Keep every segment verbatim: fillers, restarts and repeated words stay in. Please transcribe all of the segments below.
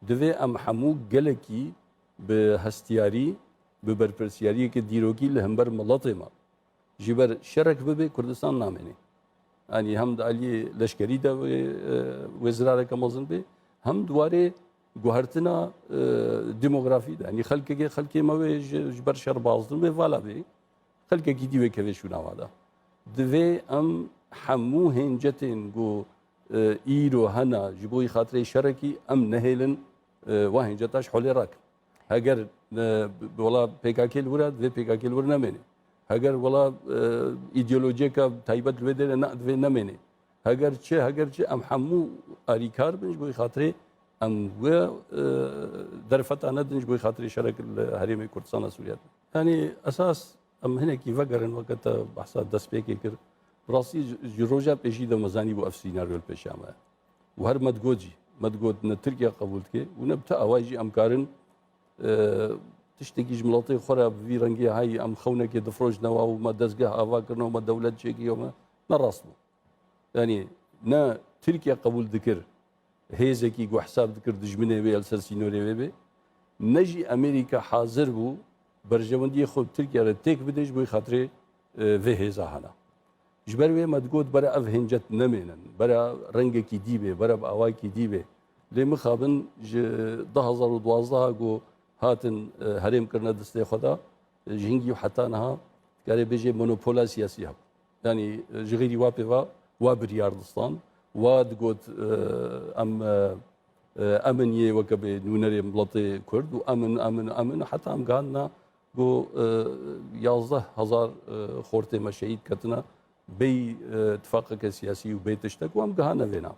Divê em hemû gelekî bi hestiyarî, bi berpirsiyariyeke dîrokî li hember miletê me. Ji ber şerek bibe Kurdistan namêne. Yanî hem di aliyê leşkerî de wê, e, wê zirareke mezin be, hem di warê guhertina, e, demografî de. Yanî xelkekê, xelkê me wê ji, ji ber şer bazdin wê vala be. Xelkekî dî wê keve şûna wa de. Divê em hemû hêncetên ku, e, îro hene ji bo xatirê şerekî em nehêlin, e, wa hênceta ji holê rakin. Heger, e, wela P K K li wir e, divê P K K li wir nemêne. Heger wela, e, îdeolojiyeke taybet li wê derê ne, divê nemêne. Heger çi, heger çi em hemû alîkar bin ji bo xatirê em wê, e, derfeta nedin ji bo xatirê şerek li herêmê Kurdistana Sûriye de. Yanî esas em hinekî vegerin weke te behsa destpêkê kir. Bi rastî ji, ji roja pêşî de me zanîbû ev senaryo li pêşiya me ye. Û her me digot jî, me digot ne Tirkiye qebûl dike û ne bi ti awayî jî em karin, e, tiştekî ji miletê xwe re bi vî rengê hay em xewnekê difrojine wa û me dezgeh ava kirine û me dewlet çêkiriye me. Ne rast bû. Yanî ne Tirkiye qebûl dikir hêzekî ku hesab dikir dijminê wê ya li ser sînorê wê bê, ne jî Amerîka hazir bû berjewendiyê xwe bi Tirkiye re têk bide ji bo xatirê, e, vê hêza hene. Ji ber wê me digot bere ev hêncet nemênin, bere rengekî dî bê, bere bi awayekî dî bê. Lê mixabin ji du hezar û duwazdeh ku hatin, e, herêm kirine destê xwe de, e, ji hingî û heta niha dikare bêje monopola siyasî hebû. Yanî, e, ji xêrî wa pê ve wa biryar distan, wa digot, e, em, e, e, em in yê weke bê nûnerê miletê Kurd û em in, em in, em in, heta em gihandina ku, e, yazdeh hezar, e, xortê me şehîd ketine, bêy, e, tifaqeke siyasî û bê tiştek û em gihane vêna.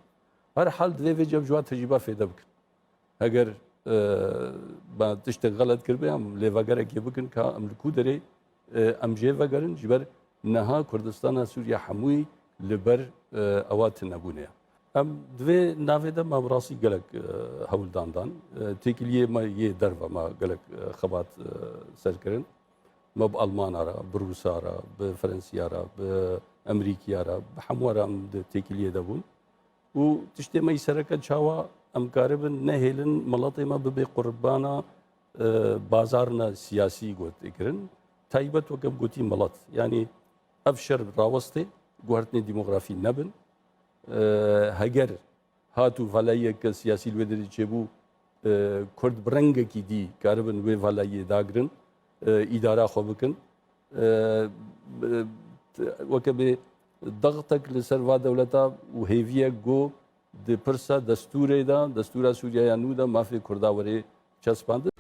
Her hal divê vê cem ji wa tecrîba fêde bikin. Heger, e, me tiştek xelet kiribe, em lêvegerekê bikin ka em li ku derê, e, em jê vegerin, ji ber niha Kurdistana Sûriye hemûyî li ber, e, ewa tunebûnê ye. Em di vê navê de me bi rastî gelek, e, hewldan dan. E, têkiliyê me yê derve me gelek, e, xebat, e, ser kirin. Me bi Almana re, bi Rûsa re, bi Frensiya re, bi Emerîkiya re, bi hemû re em di têkiliyê de bûn. Û tiştê me yî sereke çawa em karibin nehêlin miletê me bibe qurbana, e, bazarna siyasî got kirin. Taybet weke gotî milet. Yanî ev şer rawestê, guhertinê demografî nebin. E, heger hat û valayiyeke siyasî li wê derê çêbû, e, Kurd bi rengekî dî karibin wê valayiyê dagirin, e, îdara xwe bikin. E, e, weke bê dextek li ser va dewleta û hêviyek got di pirsa destûrê de, destûra Sûriyeya nû de mafê Kurda were çespandin.